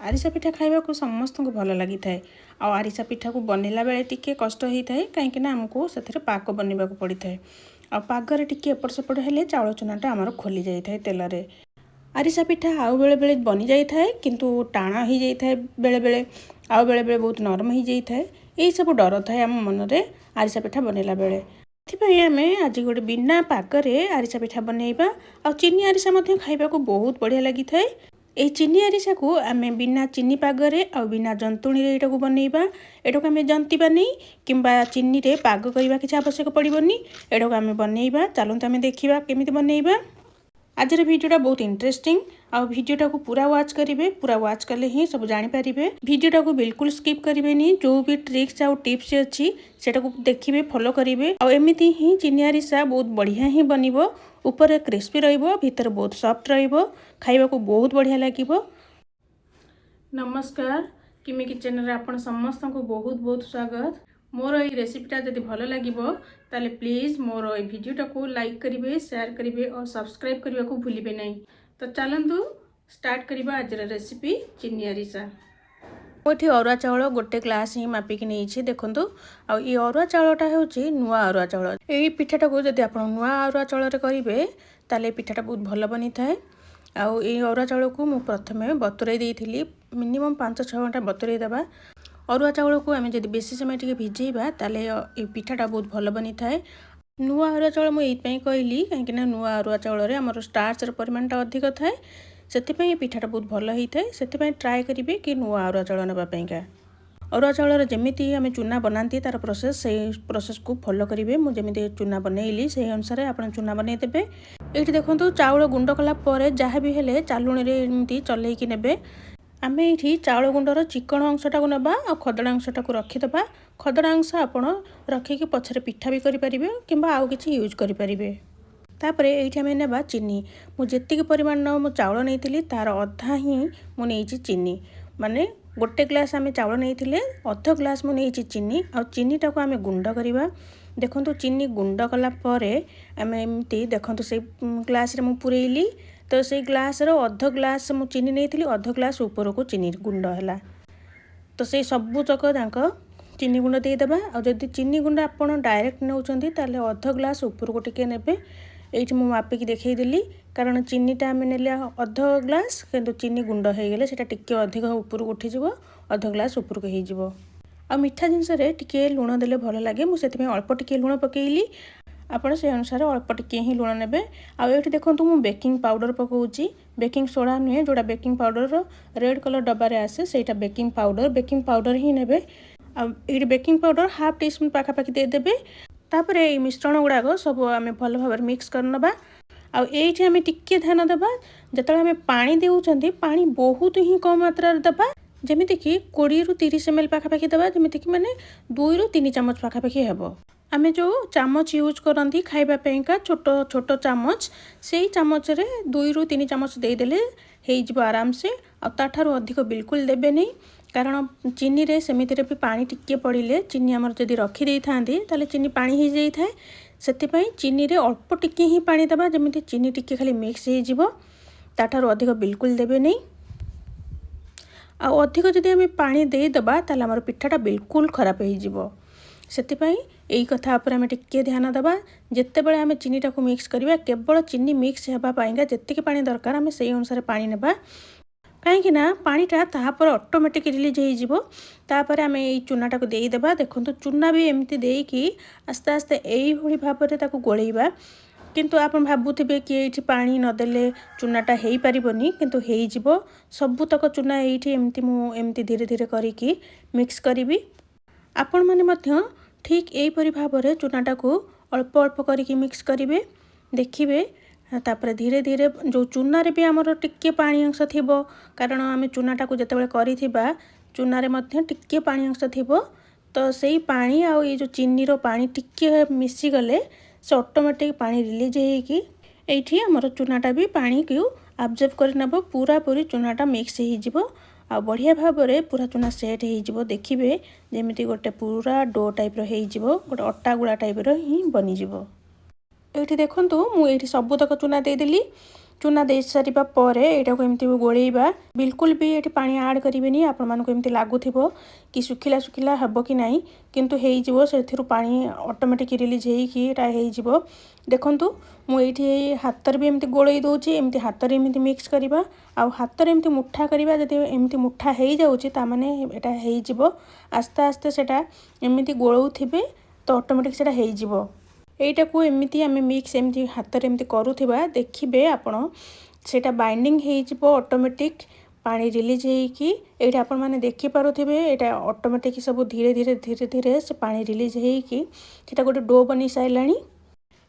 ଆରିସା ପିଠା ଖାଇବାକୁ ସମସ୍ତଙ୍କୁ ଭଲ ଲାଗିଥାଏ। ଆଉ ଆରିସା ପିଠାକୁ ବନେଇଲା ବେଳେ ଟିକେ କଷ୍ଟ ହେଇଥାଏ, କାହିଁକିନା ଆମକୁ ସେଥିରେ ପାଗ ବନେଇବାକୁ ପଡ଼ିଥାଏ। ଆଉ ପାଗରେ ଟିକେ ଏପଟ ସେପଟ ହେଲେ ଚାଉଳ ଚୁନାଟା ଆମର ଖୋଲି ଯାଇଥାଏ ତେଲରେ। ଆରିସା ପିଠା ଆଉ ବେଳେବେଳେ ବନିଯାଇଥାଏ, କିନ୍ତୁ ଟାଣ ହେଇଯାଇଥାଏ ବେଳେବେଳେ, ଆଉ ବେଳେବେଳେ ବହୁତ ନରମ ହେଇଯାଇଥାଏ। ଏଇସବୁ ଡର ଥାଏ ଆମ ମନରେ ଆରିସା ପିଠା ବନେଇଲା ବେଳେ। ସେଥିପାଇଁ ଆମେ ଆଜି ଗୋଟେ ବିନା ପାଗରେ ଆରିସା ପିଠା ବନେଇବା। ଆଉ ଚିନି ଆରିସା ମଧ୍ୟ ଖାଇବାକୁ ବହୁତ ବଢ଼ିଆ ଲାଗିଥାଏ। ଏଇ ଚିନି ଆରିସାକୁ ଆମେ ବିନା ଚିନି ପାଗରେ ଆଉ ବିନା ଜନ୍ତୁଣିରେ ଏଇଟାକୁ ବନେଇବା। ଏଇଟାକୁ ଆମେ ଜନ୍ତିବାନି କିମ୍ବା ଚିନିରେ ପାଗ କରିବା କିଛି ଆବଶ୍ୟକ ପଡ଼ିବନି। ଏଇଟାକୁ ଆମେ ବନେଇବା। ଚାଲନ୍ତୁ, ଆମେ ଦେଖିବା କେମିତି ବନେଇବା। ଆଜିର ଭିଡ଼ିଓଟା ବହୁତ ଇଣ୍ଟରେଷ୍ଟିଂ ଆଉ ଭିଡ଼ିଓଟାକୁ ପୁରା ୱାଚ୍ କରିବେ। ପୁରା ୱାଚ୍ କଲେ ହିଁ ସବୁ ଜାଣିପାରିବେ। ଭିଡ଼ିଓଟାକୁ ବିଲକୁଲ ସ୍କିପ୍ କରିବେନି। ଯେଉଁ ବି ଟ୍ରିକ୍ସ ଆଉ ଟିପ୍ସ ଅଛି, ସେଟାକୁ ଦେଖିବେ, ଫଲୋ କରିବେ। ଆଉ ଏମିତି ହିଁ ଚିନି ଆରିସା ବହୁତ ବଢ଼ିଆ ହିଁ ବନିବ। ଉପରେ କ୍ରିସ୍ପି ରହିବ, ଭିତରେ ବହୁତ ସଫ୍ଟ ରହିବ, ଖାଇବାକୁ ବହୁତ ବଢ଼ିଆ ଲାଗିବ। ନମସ୍କାର, କିମି କିଚେନରେ ଆପଣ ସମସ୍ତଙ୍କୁ ବହୁତ ବହୁତ ସ୍ୱାଗତ। ମୋର ଏଇ ରେସିପିଟା ଯଦି ଭଲ ଲାଗିବ, ତାହେଲେ ପ୍ଲିଜ୍ ମୋର ଏଇ ଭିଡ଼ିଓଟାକୁ ଲାଇକ୍ କରିବେ, ସେୟାର କରିବେ ଓ ସବସ୍କ୍ରାଇବ୍ କରିବାକୁ ଭୁଲିବେ ନାହିଁ। ତ ଚାଲନ୍ତୁ, ଷ୍ଟାର୍ଟ କରିବା ଆଜିର ରେସିପି ଚିନି ଆରିସା। ମୁଁ ଏଠି ଅରୁଆ ଚାଉଳ ଗୋଟେ ଗ୍ଲାସ୍ ହିଁ ମାପିକି ନେଇଛି, ଦେଖନ୍ତୁ। ଆଉ ଏଇ ଅରୁଆ ଚାଉଳଟା ହେଉଛି ନୂଆ ଅରୁଆ ଚାଉଳ। ଏଇ ପିଠାଟାକୁ ଯଦି ଆପଣ ନୂଆ ଅରୁଆ ଚାଉଳରେ କରିବେ, ତାହେଲେ ଏ ପିଠାଟା ବହୁତ ଭଲ ବନିଥାଏ। ଆଉ ଏଇ ଅରୁଆ ଚାଉଳକୁ ମୁଁ ପ୍ରଥମେ ବତୁରାଇ ଦେଇଥିଲି। ମିନିମମ୍ 5-6 ଘଣ୍ଟା ବତୁରାଇ ଦେବା। ଅରୁଆ ଚାଉଳକୁ ଆମେ ଯଦି ବେଶୀ ସମୟ ଟିକେ ଭିଜେଇବା, ତାହେଲେ ଏ ପିଠାଟା ବହୁତ ଭଲ ବନିଥାଏ। ନୂଆ ଅରୁଆ ଚାଉଳ ମୁଁ ଏଇଥିପାଇଁ କହିଲି, କାହିଁକିନା ନୂଆ ଅରୁଆ ଚାଉଳରେ ଆମର ଷ୍ଟାର୍ଚର ପରିମାଣଟା ଅଧିକ ଥାଏ। ସେଥିପାଇଁ ଏ ପିଠାଟା ବହୁତ ଭଲ ହେଇଥାଏ। ସେଥିପାଇଁ ଟ୍ରାଏ କରିବେ କି ନୂଆ ଅରୁଆ ଚାଉଳ ନେବା ପାଇଁକା। ଅରୁଆ ଚାଉଳରେ ଯେମିତି ଆମେ ଚୁନା ବନାନ୍ତି, ତା'ର ପ୍ରୋସେସ୍, ସେଇ ପ୍ରୋସେସ୍କୁ ଫଲୋ କରିବେ। ମୁଁ ଯେମିତି ଚୁନା ବନେଇଲି, ସେଇ ଅନୁସାରେ ଆପଣ ଚୁନା ବନେଇଦେବେ। ଏଇଠି ଦେଖନ୍ତୁ, ଚାଉଳ ଗୁଣ୍ଡ କଲା ପରେ ଯାହା ବି ହେଲେ ଚାଲୁଣିରେ ଏମିତି ଚଲେଇକି ନେବେ। ଆମେ ଏଇଠି ଚାଉଳ ଗୁଣ୍ଡର ଚିକଣ ଅଂଶଟାକୁ ନେବା ଆଉ ଖଦଡ଼ା ଅଂଶଟାକୁ ରଖିଦେବା। ଖଦଡ଼ା ଅଂଶ ଆପଣ ରଖିକି ପଛରେ ପିଠା ବି କରିପାରିବେ କିମ୍ବା ଆଉ କିଛି ୟୁଜ୍ କରିପାରିବେ। ତାପରେ ଏଇଠି ଆମେ ନେବା ଚିନି। ମୁଁ ଯେତିକି ପରିମାଣର ମୁଁ ଚାଉଳ ନେଇଥିଲି, ତା'ର ଅଧା ହିଁ ମୁଁ ନେଇଛି ଚିନି। ମାନେ ଗୋଟେ ଗ୍ଲାସ୍ ଆମେ ଚାଉଳ ନେଇଥିଲେ, ଅଧ ଗ୍ଲାସ୍ ମୁଁ ନେଇଛି ଚିନି। ଆଉ ଚିନିଟାକୁ ଆମେ ଗୁଣ୍ଡ କରିବା। ଦେଖନ୍ତୁ, ଚିନି ଗୁଣ୍ଡ କଲା ପରେ ଆମେ ଏମିତି ଦେଖନ୍ତୁ, ସେଇ ଗ୍ଲାସ୍ରେ ମୁଁ ପୁରେଇଲି। ତ ସେଇ ଗ୍ଲାସ୍ର ଅଧ ଗ୍ଲାସ୍ ମୁଁ ଚିନି ନେଇଥିଲି, ଅଧ ଗ୍ଲାସ୍ ଉପରକୁ ଚିନି ଗୁଣ୍ଡ ହେଲା। ତ ସେଇ ସବୁତକ ଯାକ ଚିନି ଗୁଣ୍ଡ ଦେଇଦେବା। ଆଉ ଯଦି ଚିନି ଗୁଣ୍ଡ ଆପଣ ଡାଇରେକ୍ଟ ନେଉଛନ୍ତି, ତାହେଲେ ଅଧ ଗ୍ଲାସ୍ ଉପରକୁ ଟିକେ ନେବେ। ଏଇଠି ମୁଁ ମାପିକି ଦେଖେଇଦେଲି, କାରଣ ଚିନିଟା ଆମେ ନେଲେ ଅଧ ଗ୍ଲାସ୍, କିନ୍ତୁ ଚିନି ଗୁଣ୍ଡ ହେଇଗଲେ ସେଇଟା ଟିକେ ଅଧିକ ଉପରକୁ ଉଠିଯିବ, ଅଧ ଗ୍ଲାସ୍ ଉପରକୁ ହେଇଯିବ। ଆଉ ମିଠା ଜିନିଷରେ ଟିକେ ଲୁଣ ଦେଲେ ଭଲ ଲାଗେ। ମୁଁ ସେଥିପାଇଁ ଅଳ୍ପ ଟିକେ ଲୁଣ ପକାଇଲି। ଆପଣ ସେଇ ଅନୁସାରେ ଅଳ୍ପ ଟିକେ ହିଁ ଲୁଣ ନେବେ। ଆଉ ଏଇଠି ଦେଖନ୍ତୁ, ମୁଁ ବେକିଂ ପାଉଡ଼ର ପକାଉଛି। ବେକିଂ ସୋଡ଼ା ନୁହେଁ, ଯେଉଁଟା ବେକିଂ ପାଉଡ଼ରର ରେଡ଼୍ କଲର୍ ଡବାରେ ଆସେ, ସେଇଟା ବେକିଂ ପାଉଡ଼ର। ବେକିଂ ପାଉଡ଼ର ହିଁ ନେବେ। ଆଉ ଏଇଠି ବେକିଂ ପାଉଡ଼ର ହାଫ୍ ଟି ସ୍ପୁନ୍ ପାଖାପାଖି ଦେଇଦେବେ। ତାପରେ ଏଇ ମିଶ୍ରଣ ଗୁଡ଼ାକ ସବୁ ଆମେ ଭଲ ଭାବରେ ମିକ୍ସ କରିନେବା। ଆଉ ଏଇଠି ଆମେ ଟିକେ ଧ୍ୟାନ ଦେବା, ଯେତେବେଳେ ଆମେ ପାଣି ଦେଉଛନ୍ତି, ପାଣି ବହୁତ ହିଁ କମ୍ ମାତ୍ରାରେ ଦେବା। ଯେମିତିକି 20ରୁ 30 ଏମ୍ ଏଲ୍ ପାଖାପାଖି ଦେବା, ଯେମିତିକି ମାନେ 2ରୁ 3 ଚାମଚ ପାଖାପାଖି ହେବ। ଆମେ ଯେଉଁ ଚାମଚ ୟୁଜ୍ କରନ୍ତି ଖାଇବା ପାଇଁକା, ଛୋଟ ଛୋଟ ଚାମଚ, ସେଇ ଚାମଚରେ 2ରୁ 3 ଚାମଚ ଦେଇଦେଲେ ହେଇଯିବ ଆରାମସେ। ଆଉ ତା'ଠାରୁ ଅଧିକ ବିଲକୁଲ ଦେବେନି, କାରଣ ଚିନିରେ ସେମିତିରେ ବି ପାଣି ଟିକେ ପଡ଼ିଲେ, ଚିନି ଆମର ଯଦି ରଖିଦେଇଥାନ୍ତି, ତାହେଲେ ଚିନି ପାଣି ହେଇଯାଇଥାଏ। ସେଥିପାଇଁ ଚିନିରେ ଅଳ୍ପ ଟିକେ ହିଁ ପାଣି ଦେବା, ଯେମିତି ଚିନି ଟିକେ ଖାଲି ମିକ୍ସ ହେଇଯିବ। ତା'ଠାରୁ ଅଧିକ ବିଲକୁଲ ଦେବେନି। ଆଉ ଅଧିକ ଯଦି ଆମେ ପାଣି ଦେଇଦେବା, ତାହେଲେ ଆମର ପିଠାଟା ବିଲକୁଲ ଖରାପ ହେଇଯିବ। ସେଥିପାଇଁ ଏଇ କଥା ଉପରେ ଆମେ ଟିକେ ଧ୍ୟାନ ଦେବା। ଯେତେବେଳେ ଆମେ ଚିନିଟାକୁ ମିକ୍ସ କରିବା, କେବଳ ଚିନି ମିକ୍ସ ହେବା ପାଇଁକା ଯେତିକି ପାଣି ଦରକାର, ଆମେ ସେଇ ଅନୁସାରେ ପାଣି ନେବା, କାହିଁକି ନା ପାଣିଟା ତାପରେ ଅଟୋମେଟିକ୍ ରିଲିଜ୍ ହେଇଯିବ। ତାପରେ ଆମେ ଏଇ ଚୁନାଟାକୁ ଦେଇଦେବା। ଦେଖନ୍ତୁ, ଚୁନା ବି ଏମିତି ଦେଇକି ଆସ୍ତେ ଆସ୍ତେ ଏଇଭଳି ଭାବରେ ତାକୁ ଗୋଳେଇବା। କିନ୍ତୁ ଆପଣ ଭାବୁଥିବେ କି ଏଇଠି ପାଣି ନଦେଲେ ଚୁନାଟା ହେଇପାରିବନି, କିନ୍ତୁ ହେଇଯିବ। ସବୁତକ ଚୁନା ଏଇଠି ଏମିତି ମୁଁ ଏମିତି ଧୀରେ ଧୀରେ କରିକି ମିକ୍ସ କରିବି। ଆପଣମାନେ ମଧ୍ୟ ଠିକ୍ ଏଇପରି ଭାବରେ ଚୁନାଟାକୁ ଅଳ୍ପ ଅଳ୍ପ କରିକି ମିକ୍ସ କରିବେ, ଦେଖିବେ। ତାପରେ ଧୀରେ ଧୀରେ ଯେଉଁ ଚୁନାରେ ବି ଆମର ଟିକେ ପାଣି ଅଂଶ ଥିବ, କାରଣ ଆମେ ଚୁନାଟାକୁ ଯେତେବେଳେ କରିଥିବା, ଚୁନାରେ ମଧ୍ୟ ଟିକେ ପାଣି ଅଂଶ ଥିବ। ତ ସେଇ ପାଣି ଆଉ ଏଇ ଯେଉଁ ଚିନିର ପାଣି ଟିକେ ମିଶିଗଲେ, ସେ ଅଟୋମେଟିକ୍ ପାଣି ରିଲିଜ୍ ହେଇକି ଏଇଠି ଆମର ଚୁନାଟା ବି ପାଣିକୁ ଆବଜର୍ବ କରିନେବ। ପୁରାପୁରି ଚୁନାଟା ମିକ୍ସ ହେଇଯିବ ଆଉ ବଢ଼ିଆ ଭାବରେ ପୁରା ଚୁନା ସେଟ୍ ହେଇଯିବ। ଦେଖିବେ, ଯେମିତି ଗୋଟେ ପୁରା do ଟାଇପ୍ର ହେଇଯିବ, ଗୋଟେ ଅଟା ଗୁଳା ଟାଇପ୍ର ହିଁ ବନିଯିବ। ଏଇଠି ଦେଖନ୍ତୁ, ମୁଁ ଏଇଠି ସବୁତକ ଚୁନା ଦେଇଦେଲି। ଚୁନା ଦେଇ ସାରିବା ପରେ ଏଇଟାକୁ ଏମିତି ଗୋଳେଇବା। ବିଲକୁଲ ବି ଏଠି ପାଣି ଆଡ଼୍ କରିବେନି। ଆପଣମାନଙ୍କୁ ଏମିତି ଲାଗୁଥିବ କି ଶୁଖିଲା ଶୁଖିଲା ହେବ କି ନାହିଁ, କିନ୍ତୁ ହେଇଯିବ। ସେଥିରୁ ପାଣି ଅଟୋମେଟିକ୍ ରିଲିଜ୍ ହେଇକି ଏଇଟା ହେଇଯିବ। ଦେଖନ୍ତୁ, ମୁଁ ଏଇଠି ଏଇ ହାତରେ ବି ଏମିତି ଗୋଳେଇ ଦେଉଛି। ଏମିତି ହାତରେ ଏମିତି ମିକ୍ସ କରିବା ଆଉ ହାତରେ ଏମିତି ମୁଠା କରିବା। ଯଦି ଏମିତି ମୁଠା ହେଇଯାଉଛି, ତାମାନେ ଏଇଟା ହେଇଯିବ। ଆସ୍ତେ ଆସ୍ତେ ସେଇଟା ଏମିତି ଗୋଳଉଥିବେ ତ ଅଟୋମେଟିକ୍ ସେଇଟା ହେଇଯିବ। ଏଇଟାକୁ ଏମିତି ଆମେ ମିକ୍ସ ଏମିତି ହାତରେ ଏମିତି କରୁଥିବା, ଦେଖିବେ ଆପଣ ସେଇଟା ବାଇଣ୍ଡିଂ ହେଇଯିବ ଅଟୋମେଟିକ୍ ପାଣି ରିଲିଜ୍ ହେଇକି। ଏଇଟା ଆପଣମାନେ ଦେଖିପାରୁଥିବେ, ଏଇଟା ଅଟୋମେଟିକ୍ ସବୁ ଧୀରେ ଧୀରେ ଧୀରେ ଧୀରେ ସେ ପାଣି ରିଲିଜ୍ ହେଇକି ସେଇଟା ଗୋଟେ do ବନି ସାରିଲାଣି।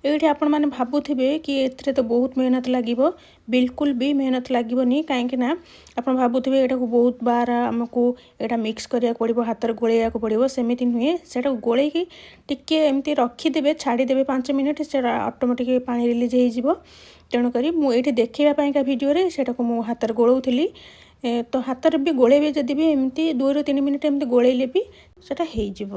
ଏଇଠି ଆପଣମାନେ ଭାବୁଥିବେ କି ଏଥିରେ ତ ବହୁତ ମେହନତ ଲାଗିବ। ବିଲକୁଲ ବି ମେହନତ ଲାଗିବନି। କାହିଁକି ନା ଆପଣ ଭାବୁଥିବେ ଏଇଟାକୁ ବହୁତ ବାର ଆମକୁ ଏଇଟା ମିକ୍ସ କରିବାକୁ ପଡ଼ିବ, ହାତରେ ଗୋଳେଇବାକୁ ପଡ଼ିବ। ସେମିତି ନୁହେଁ। ସେଇଟାକୁ ଗୋଳେଇକି ଟିକେ ଏମିତି ରଖିଦେବେ, ଛାଡ଼ିଦେବେ 5 ମିନିଟ୍, ସେଇଟା ଅଟୋମେଟିକ୍ ପାଣି ରିଲିଜ୍ ହେଇଯିବ। ତେଣୁକରି ମୁଁ ଏଇଠି ଦେଖେଇବା ପାଇଁକା ଭିଡ଼ିଓରେ ସେଇଟାକୁ ମୁଁ ହାତରେ ଗୋଳଉଥିଲି। ତ ହାତରେ ବି ଗୋଳେଇବେ ଯଦି ବି, ଏମିତି 2ରୁ 3 ମିନିଟ୍ ଏମିତି ଗୋଳେଇଲେ ବି ସେଇଟା ହେଇଯିବ।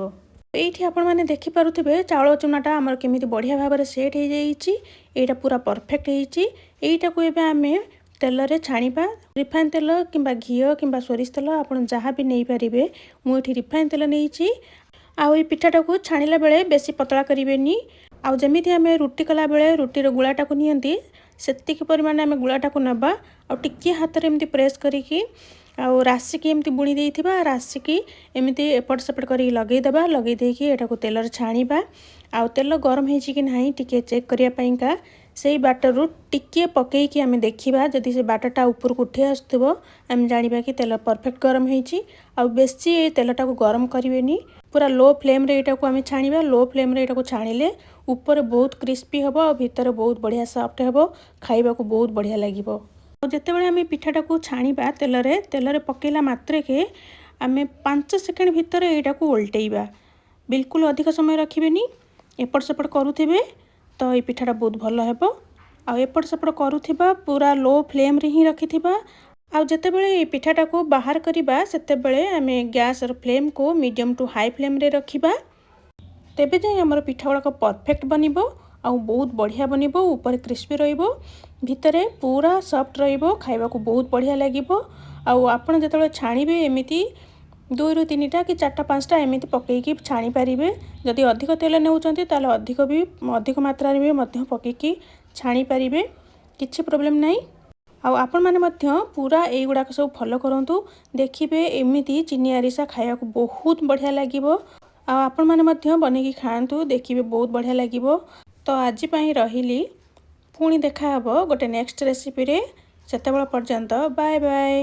ଏଇଠି ଆପଣମାନେ ଦେଖିପାରୁଥିବେ, ଚାଉଳ ଚୁନାଟା ଆମର କେମିତି ବଢ଼ିଆ ଭାବରେ ସେଟ୍ ହେଇଯାଇଛି। ଏଇଟା ପୁରା ପରଫେକ୍ଟ ହେଇଛି। ଏଇଟାକୁ ଏବେ ଆମେ ତେଲରେ ଛାଣିବା। ରିଫାଇନ୍ ତେଲ କିମ୍ବା ଘିଅ କିମ୍ବା ସୋରିଷ ତେଲ, ଆପଣ ଯାହା ବି ନେଇପାରିବେ। ମୁଁ ଏଠି ରିଫାଇନ୍ ତେଲ ନେଇଛି। ଆଉ ଏଇ ପିଠାଟାକୁ ଛାଣିଲା ବେଳେ ବେଶୀ ପତଳା କରିବେନି। ଆଉ ଯେମିତି ଆମେ ରୁଟି କଲାବେଳେ ରୁଟିର ଗୁଳାଟାକୁ ନିଅନ୍ତି, ସେତିକି ପରିମାଣରେ ଆମେ ଗୁଳାଟାକୁ ନେବା। ଆଉ ଟିକିଏ ହାତରେ ଏମିତି ପ୍ରେସ୍ କରିକି ଆଉ ରାଶିକି ଏମିତି ବୁଣି ଦେଇଥିବା, ରାଶିକି ଏମିତି ଏପଟ ସେପଟ କରିକି ଲଗେଇଦେବା। ଲଗେଇ ଦେଇକି ଏଟାକୁ ତେଲରେ ଛାଣିବା। ଆଉ ତେଲ ଗରମ ହେଇଛି କି ନାହିଁ ଟିକିଏ ଚେକ୍ କରିବା ପାଇଁକା ସେଇ ବାଟରରୁ ଟିକିଏ ପକେଇକି ଆମେ ଦେଖିବା। ଯଦି ସେ ବାଟରଟା ଉପରକୁ ଉଠି ଆସୁଥିବ, ଆମେ ଜାଣିବା କି ତେଲ ପରଫେକ୍ଟ ଗରମ ହେଇଛି। ଆଉ ବେଶୀ ତେଲଟାକୁ ଗରମ କରିବେନି। ପୁରା ଲୋ ଫ୍ଲେମ୍ରେ ଏଇଟାକୁ ଆମେ ଛାଣିବା। ଲୋ ଫ୍ଲେମ୍ରେ ଏଇଟାକୁ ଛାଣିଲେ ଉପରେ ବହୁତ କ୍ରିସ୍ପି ହେବ ଆଉ ଭିତରେ ବହୁତ ବଢ଼ିଆ ସଫ୍ଟ ହେବ, ଖାଇବାକୁ ବହୁତ ବଢ଼ିଆ ଲାଗିବ। ଆଉ ଯେତେବେଳେ ଆମେ ପିଠାଟାକୁ ଛାଣିବା ତେଲରେ, ତେଲରେ ପକେଇଲା ମାତ୍ରକେ ଆମେ 5 ସେକେଣ୍ଡ ଭିତରେ ଏଇଟାକୁ ଓଲଟେଇବା। ବିଲକୁଲ ଅଧିକ ସମୟ ରଖିବେନି। ଏପଟ ସେପଟ କରୁଥିବେ ତ ଏଇ ପିଠାଟା ବହୁତ ଭଲ ହେବ। ଆଉ ଏପଟ ସେପଟ କରୁଥିବା, ପୁରା ଲୋ ଫ୍ଲେମ୍ରେ ହିଁ ରଖିଥିବା। ଆଉ ଯେତେବେଳେ ଏଇ ପିଠାଟାକୁ ବାହାର କରିବା, ସେତେବେଳେ ଆମେ ଗ୍ୟାସ୍ର ଫ୍ଲେମ୍କୁ ମିଡ଼ିୟମ୍ ଟୁ ହାଇ ଫ୍ଲେମ୍ରେ ରଖିବା। ତେବେ ଯାଇ ଆମର ପିଠା ଗୁଡ଼ାକ ପରଫେକ୍ଟ ବନିବ ଆଉ ବହୁତ ବଢ଼ିଆ ବନିବ। ଉପରେ କ୍ରିସ୍ପି ରହିବ, ଭିତରେ ପୁରା ସଫ୍ଟ ରହିବ, ଖାଇବାକୁ ବହୁତ ବଢ଼ିଆ ଲାଗିବ। ଆଉ ଆପଣ ଯେତେବେଳେ ଛାଣିବେ, ଏମିତି ଦୁଇରୁ ତିନିଟା କି ଚାରିଟା ପାଞ୍ଚଟା ଏମିତି ପକେଇକି ଛାଣିପାରିବେ। ଯଦି ଅଧିକ ତେଲ ନେଉଛନ୍ତି, ତାହେଲେ ଅଧିକ ବି, ଅଧିକ ମାତ୍ରାରେ ବି ମଧ୍ୟ ପକେଇକି ଛାଣିପାରିବେ, କିଛି ପ୍ରୋବ୍ଲେମ୍ ନାହିଁ। ଆଉ ଆପଣମାନେ ମଧ୍ୟ ପୁରା ଏଇଗୁଡ଼ାକ ସବୁ ଫଲୋ କରନ୍ତୁ, ଦେଖିବେ ଏମିତି ଚିନି ଆରିସା ଖାଇବାକୁ ବହୁତ ବଢ଼ିଆ ଲାଗିବ। ଆଉ ଆପଣମାନେ ମଧ୍ୟ ବନେଇକି ଖାଆନ୍ତୁ, ଦେଖିବେ ବହୁତ ବଢ଼ିଆ ଲାଗିବ। ତ ଆଜି ପାଇଁ ରହିଲି। ପୁଣି ଦେଖାହେବ ଗୋଟେ ନେକ୍ସଟ ରେସିପିରେ। ସେତେବେଳେ ପର୍ଯ୍ୟନ୍ତ ବାଏ ବାଏ।